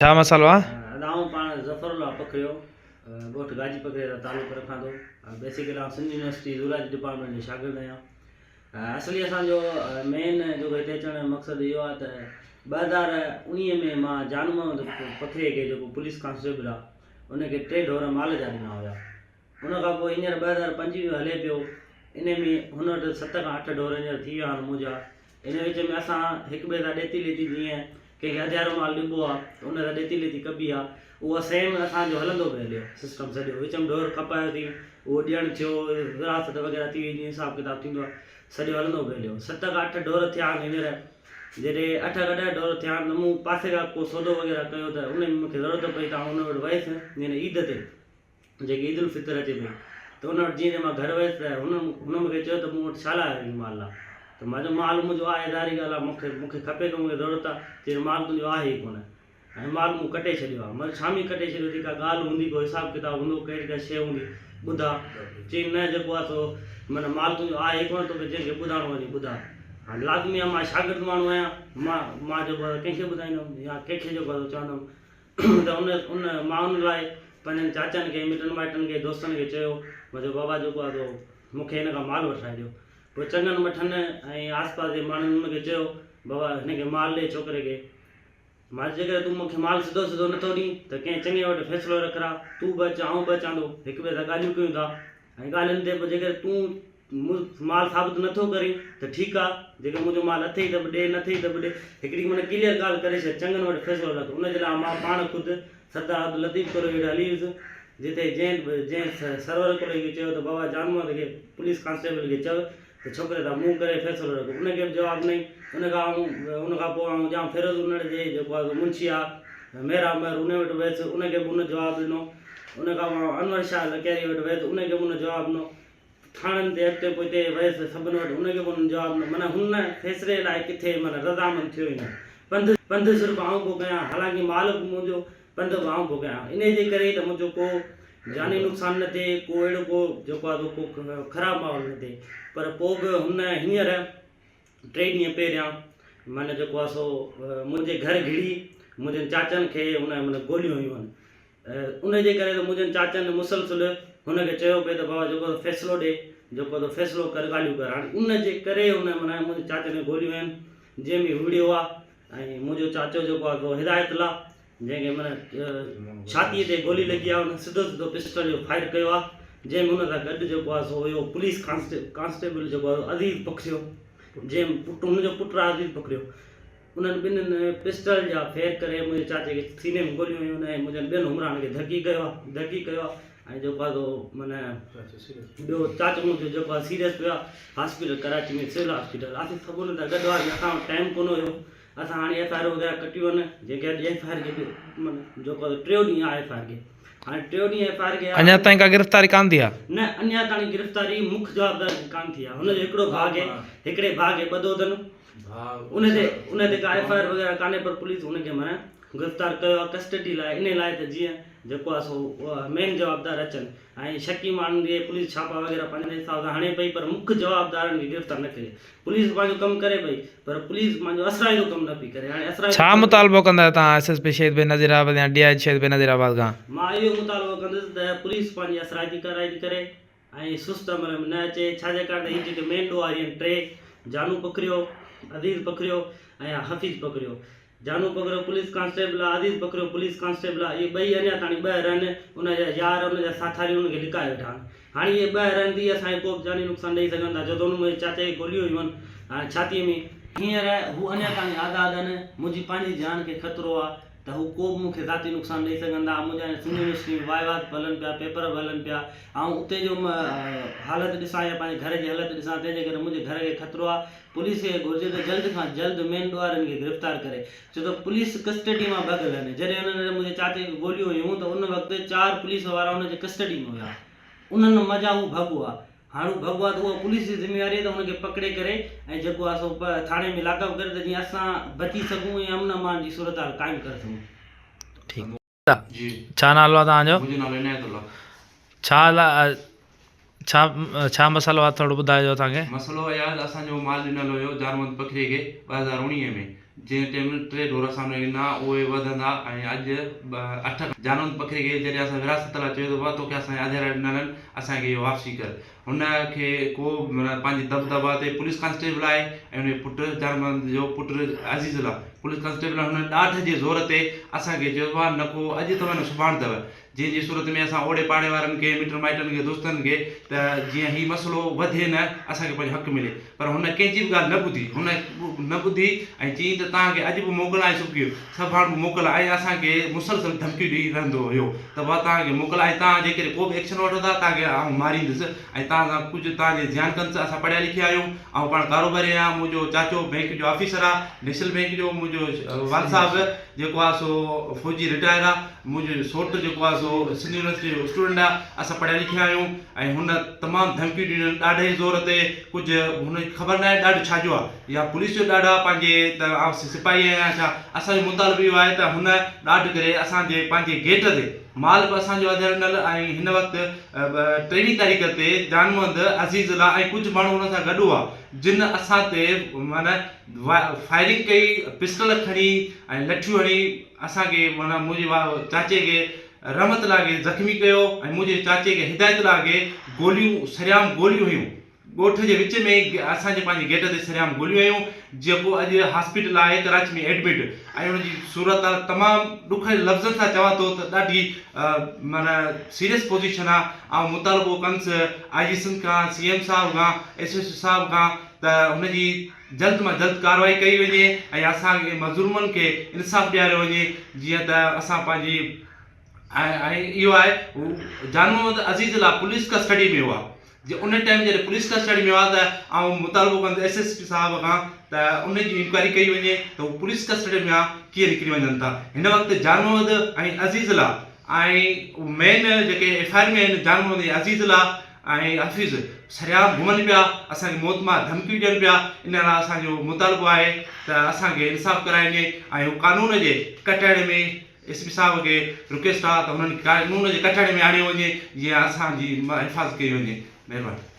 ڇا مسئلو آ؟ ادا آئون پاڻ ظفر الله پکريو ڳوٺ گاجي پکريي سان تعلق رکان ٿو بيسيڪلي آئون سنڌ يونيورسٽي زولاجي ڊپارٽمينٽ جو شاگرد آهيان اصلي اسان جو مين جيڪو هتي اچڻ جو مقصد اهو آهي ته 2019 ۾ مان جان محمد پکريي کي جيڪو پوليس ڪانسٽيبل آهي ان کي ٽي ڍور مال جا ڏنا هيا ان کان پوء هينئر 2025 هلي پيو ان ۾ هن وٽ ست کان اٺ ڍور هينئر ٿي ويا آهن منهنجا ان وچ ۾ اسان هڪ ٻئي سان ڏيتي ليتي جيئن ڪنهن کي اڌيارو مال ڏبو آ ته ان سان ڏيتي ليتي ڪبي آ اهو سيم اسان جو هلندو پئي هليو سسٽم سڄو وچ ۾ ڍور کپايوسين اهو ڏيڻ ٿيو وراثت وغيره ٿي وئي جيئن حساب ڪتاب ٿيندو آ سڄو هلندو پئي هليو ست کان اٺ ڍور ٿيا آهن هينئر جڏهن اٺ کان ڏهه ڍور ٿيا آهن ته مون پاسي کان ڪو سودو وغيره ڪيو ته ان ۾ مون کي ضرورت پئي ته آئون ان وٽ ويس يعني عيد تي جيڪي عيد الفطر اچي پئي ته ان وٽ جيئن ته مان گهر ويس ته هن هن مون کي چيو ته مون وٽ ڇا لاء آيو آهين مال لاء ته مان چيو مال منهنجو آهي ظاهري ڳالهه آهي مون کي مون کي کپي ٿو مون کي ضرورت آهي چيائين مال تنهنجو آهي ئي ڪونه ۽ مال مون ڪٽي ڇڏيو آهي مان چيو ڇا ۾ ڪٽي ڇڏيو اٿئي ڪا ڳالهه هوندي ڪو حساب ڪتاب هوندو ڪهڙي ڪا شيء هوندي ٻڌاء چيائين نه جيڪو آهي سو معنيٰ مال تنهنجو آهي ئي ڪونه توکي جنهن کي ٻڌائڻو وڃي ٻڌاء هاڻي لازمي آهي مان شاگرد ماڻهو آهيان مان مان جيڪو آهي ڪنهن کي ٻڌائيندم يا ڪنهن کي جيڪو آهي سو چوندم ته ان ان مان ان لاء پنهنجن چاچن کي مٽن مائٽن کي دوستن کي چيو مان چيو بابا جيڪو آهي سو مون کي هن کان مال وٺرائي ڏيو پوء چڱن مٺن ۽ آس پاس جي ماڻهن ان کي چيو بابا هن کي مال ڏي ڇوڪري کي مان چيو جيڪڏهن تون مون کي مال سڌو سڌو نٿو ڏين ته ڪنهن چڱي وٽ فيصلو رکراء تون به اچ آئون به اچان ٿو هڪ ٻئي سان ڳالهيون ڪيون ٿا ۽ ڳالهين تي پوء جيڪڏهن تون مون مال ثابت نه ٿو ڪرين ته ٺيڪ آ، جيڪڏهن منهنجو مال اٿئي ته به ڏي، نه اٿئي ته به ڏي. هڪڙي معنيٰ ڪليئر ڳالهه ڪري ڇڏ، چڱن وٽ فيصلو رک. ان جي لاء مان پاڻ خود سردار عبداللطيف ڪلوئي وٽ هلي ويس، جتي جنهن جنهن سرور ڪلوئي کي چيو ته بابا جان محمد کي پوليس ڪانسٽيبل کي چئو ته ڇوڪري تان منهن ڪري فيصلو رک. ان کي به جواب ڏنائين. ان کان آئون ان کان پوء آئون ڄام فيروز انڙ جي جيڪو آ سو منشي آ ميران مهر ان وٽ ويس، ان کي به ان جواب ڏنو. ان کان پوء آئون انور شاهه لڪياري وٽ ويس، ان کي به ان جواب ڏنو. ٿاڻن تي اڳتي پوئتي ويس سڀن وٽ هن کي به انهن جواب ڏنو معنيٰ هن فيصلي لاء ڪٿي معنيٰ رضامند ٿيو ئي نه. پنڌ پنڌ صرف آئون پيو ڪيان حالانڪه مالڪ منهنجو پنڌ به آئون پيو ڪيان انهي جي ڪري ئي ته منهنجو ڪو جاني نقصان نه ٿئي ڪو اهڙو ڪو جيڪو آهي سو ڪو خراب ماحول نه ٿئي پر پوء به هن هينئر ٽي ڏينهن پهريان معنيٰ جيڪو آهي سو منهنجي گهر گهڙي منهنجن چاچن کي هن معنيٰ گوليون هنيون آهن ان جي ڪري ته منهنجن چاچن مسلسل هن کي چيو پئي ته بابا جيڪو تو فيصلو ڏي، جيڪو تو فيصلو ڪر ڳالهيون ڪر. هاڻي ان جي ڪري هن معنيٰ منهنجي چاچن کي گوليون هنيون جنهن ۾ هو وڙهيو آ ۽ منهنجو چاچو جيڪو آ سو هدايت الله جنهن کي معنيٰ ڇاتيء تي گولي لڳي آ ان سڌو سڌو پسٽل جو فائر ڪيو آ جنهن ۾ ان سان گڏ جيڪو آ سو هيو پوليس ڪانسٽيبل جيڪو آ عزيز پکريو جنهن پٽ هن جو پٽ آ عزيز پکريو انهن ٻنهين پسٽل جا فير ڪري منهنجي چاچي کي سيني ۾ گوليون هنيون ۽ منهنجن ٻين همراهن کي ڌڪي ڪيو آهي ڌڪي ڪيو آهي ۽ جيڪو آهي سو معنيٰ ٻيو چاچو منهنجو جيڪو آهي سيريس پيو آهي هاسپيٽل ڪراچي ۾ سول هاسپيٽل اسين سڀ انهن سان گڏ هئاسين اسان وٽ ٽائيم ڪونه هيو اسان هاڻي ايف I R وغيره ڪٽيون آهن جيڪي اڄ ايف I R کي به معنيٰ جيڪو آهي ٽيون ڏينهن آهي ايف I R کي هاڻي ٽيون ڏينهن ايف I R کي اڃا تائين ڪا گرفتاري ڪانه ٿي آهي؟ نه اڃا تائين گرفتاري مک جوابدار جي ڪانه ٿي آهي هن جو هڪڙو ڀاء کي هڪڙي ڀاء کي ٻڌو اٿن ان تي ان تي ڪا ايف I R وغيره ڪانهي پر پوليس هن کي معنيٰ گرفتار ڪيو آهي ڪسٽڊي لاء انهي لاء ته جيئن جيڪو آهي سو مين جوابدار اچن ۽ شڪي ماڻهن کي پوليس ڇاپا وغيره پنهنجي حساب سان هڻي پئي پر مک جوابدارن کي گرفتار نه ڪري پوليس پنهنجو ڪم ڪري پئي پر پوليس پنهنجو اثرائتو ڪم نه پئي ڪري هاڻي اثرائتو ڇا مطالبو ڪندا آهيو توهان ايس ايس پي شهيد بينظير آباد يا ڊي I جي شهيد بينظير آباد کان؟ مان اهو مطالبو ڪندس ته پوليس پنهنجي اثرائتي ڪارروائي ڪري ۽ سست عمل ۾ نه اچي، ڇا جي ڪاڻ ته هي جيڪي مين ڏوهاري آهن ٽي، جانو پکريو، عزيز پکريو ۽ حفيظ پکريو. جانو پکريو پوليس ڪانسٽيبل آ، عزيز پکريو پوليس ڪانسٽيبل آ، اهي ٻئي اڃا تاڻي ٻاهر آهن، ان جا يار ان جا ساٿاري انهن کي لڪايو ويٺا آهن. هاڻي اهي ٻاهر آهن ته اهي اسان کي ڪو به جاني نقصان ڏئي سگهن ٿا، ڇو ته انهن منهنجي چاچي کي گوليون هنيون آهن ڇاتيء ۾. هينئر هو اڃا تاڻي آزاد آهن، منهنجي پنهنجي جان کي خطرو آ، ته هو ڪو به مون کي ذاتي نقصان ڏئي سگهن ٿا. منهنجا هن سنڌ يونيورسٽي ۾ وائيواز به هلن پيا، پيپر به هلن پيا. آئون اتي جو حالت ڏسان يا پنهنجي گهر جي حالت ڏسان، تنهن جي ڪري منهنجي گهر کي خطرو آهي. پوليس کي گهرجي ته جلد کان جلد مين ڏوهارين کي گرفتار ڪري. ڇو ته پوليس ڪسٽڊي مان ڀڳل آهن. جڏهن انهن منهنجي چاچي کي گوليون هنيون ته ان وقت چار پوليس وارا ان جي ڪسٽڊي ۾ هيا. انهن منجهان هو ڀڳو آهي. هاڻ هو ڀڳو آهي ته اها پوليس جي ذميواري آهي ته ان کي پڪڙي ڪري ۽ جيڪو آهي سو ٿاڻي ۾ لاڪ اپ ڪري ته جيئن اسان بچي سگهون ۽ امن امان جي صورتحال قائم ڪري سگهون. ٺيڪ ڇا نالو آهي توهان جو؟ منهنجو نالو عنايت الله. ڇا ڇا ڇا مسئلو آهي ٿورو ٻڌائجو اسان کي. مسئلو اهي آهي ته اسان جو مال ڏنل هيو جان محمد پکري کي 2019 ۾ جنهن ٽيم ٽي ڍور اسان ان کي ڏنا اهي وڌندا ۽ اڄ اٺ جانوند پکري کي جڏهن اسان وراثت لاء چيو ته بابا توکي اسان جا اڌيرا ڏنل آهن اسان کي اهو واپسي ڪر هن کي ڪو معنيٰ پنهنجي دٻدٻا تي پوليس ڪانسٽيبل آهي ۽ ان جو پٽ جان محمد جو پٽ عزيز الله پوليس ڪانسٽيبل هن ڏاڍ جي زور تي اسان کي چيو بابا نه ڪو اڄ اٿو نه سڀاڻ اٿو جنهن جي صورت ۾ اسان اوڙي پاڙي وارن کي مٽن مائٽن کي دوستن کي ته جيئن هي مسئلو وڌي نه اسان کي پنهنجو حق ملي پر هن ڪنهن جي به ڳالهه نه ٻڌي هن نه ٻڌي ۽ چيائين ته توهان کي اڄ به موڪل آهي سڀ سڀاڻ به موڪل آهي ۽ اسان کي مسلسل ڌمڪيون ڏئي رهندو هيو ته بابا توهان کي موڪل آهي توهان جيڪڏهن ڪو به ايڪشن وٺو ٿا توهان کي آئون ماريندس ۽ توهان سان ڪجهه توهان جي زيان ڪندس اسان پڙهيا لکيا آهيون آئون پاڻ ڪاروباري آهيان منهنجو چاچو بئنڪ جو آفيسر آهي نيشنل بئنڪ جو منهنجو والد صاحب جيڪو آهي سو فوجي رٽائر آهي منهنجو سوٽ جيڪو آهي سو سنڌ يونيورسٽي جو اسٽوڊنٽ آهي اسان پڙهيا لکيا آهيون ۽ هن تمام ڌمڪيون ڏنيون ڏاڍي زور تي ڪجهه هن کي خبر ناهي ڏاڍ ڇا جو آهي يا پوليس جو ڏاڍ آهي پنهنجي ته آئون سپاهي آهيان ڇا اسان جو مطالبو اهو آهي ته هن ڏاڍ ڪري اسان جي پنهنجي گيٽ تي مال به اسان جو اڌ ڏنل ۽ هن وقت ٽيويهه تاريخ تي جان محمد عزيز الله ۽ ڪجهه ماڻهو هن سان گڏ هئا جن اسان تي معنيٰ فائرنگ ڪئي پسٽل کڻي ۽ لٺيون هڻي اسان کي معنيٰ منهنجي چاچي کي رحمت الله کي زخمي ڪيو ۽ منهنجي چاچي کي هدايت الله کي گوليون سرعام گوليون هنيون ڳوٺ جي وچ ۾ اسان جي پنهنجي گيٽ تي سرعام گوليون هنيون جيڪو اڄ هاسپيٽل آهي ڪراچي ۾ ايڊمٽ ۽ ان جي صورت حال تمام ڏک جي لفظن سان چوان ٿو ته ڏاڍي معنيٰ سيريس پوزيشن آهي آئون مطالبو ڪندس آء جي سنڌ کان سي ايم صاحب کان ايس ايس پي صاحب کان ته هن جي جلد مان جلد ڪارروائي ڪئي وڃي ۽ اسان کي مظلومن کي انصاف ڏياريو وڃي جيئن ته اسان پنهنجي ۽ اهو آهي هو جان محمد عزيز الله پوليس ڪسٽڊي ۾ هئا جي ان ٽائيم جڏهن پوليس ڪسٽڊي ۾ هئا ته آئون مطالبو ڪندس ايس ايس پي صاحب کان ته ان جي انڪوائري ڪئي وڃي ته هو پوليس ڪسٽڊي ۾ هئا ڪيئن نڪري وڃن ٿا هن وقت جان محمد ۽ عزيز الله ۽ مين جيڪي ايف I R ۾ آهن جان محمد ۽ عزيز الله ۽ حفيظ سرعام گهمن پيا اسان کي موت مان ڌمڪيون ڏين پيا ان لاء اسان جو مطالبو آهي ته اسان کي انصاف ڪرايو وڃي ۽ هو قانون جي ڪٽهڙي ۾ ايس پي صاحب کي رڪويسٽ آهي ته هنن کي قانون جي ڪٽهڙي ۾ آڻيو وڃي جيئن اسان جي حفاظت ڪئي وڃي مهرباني.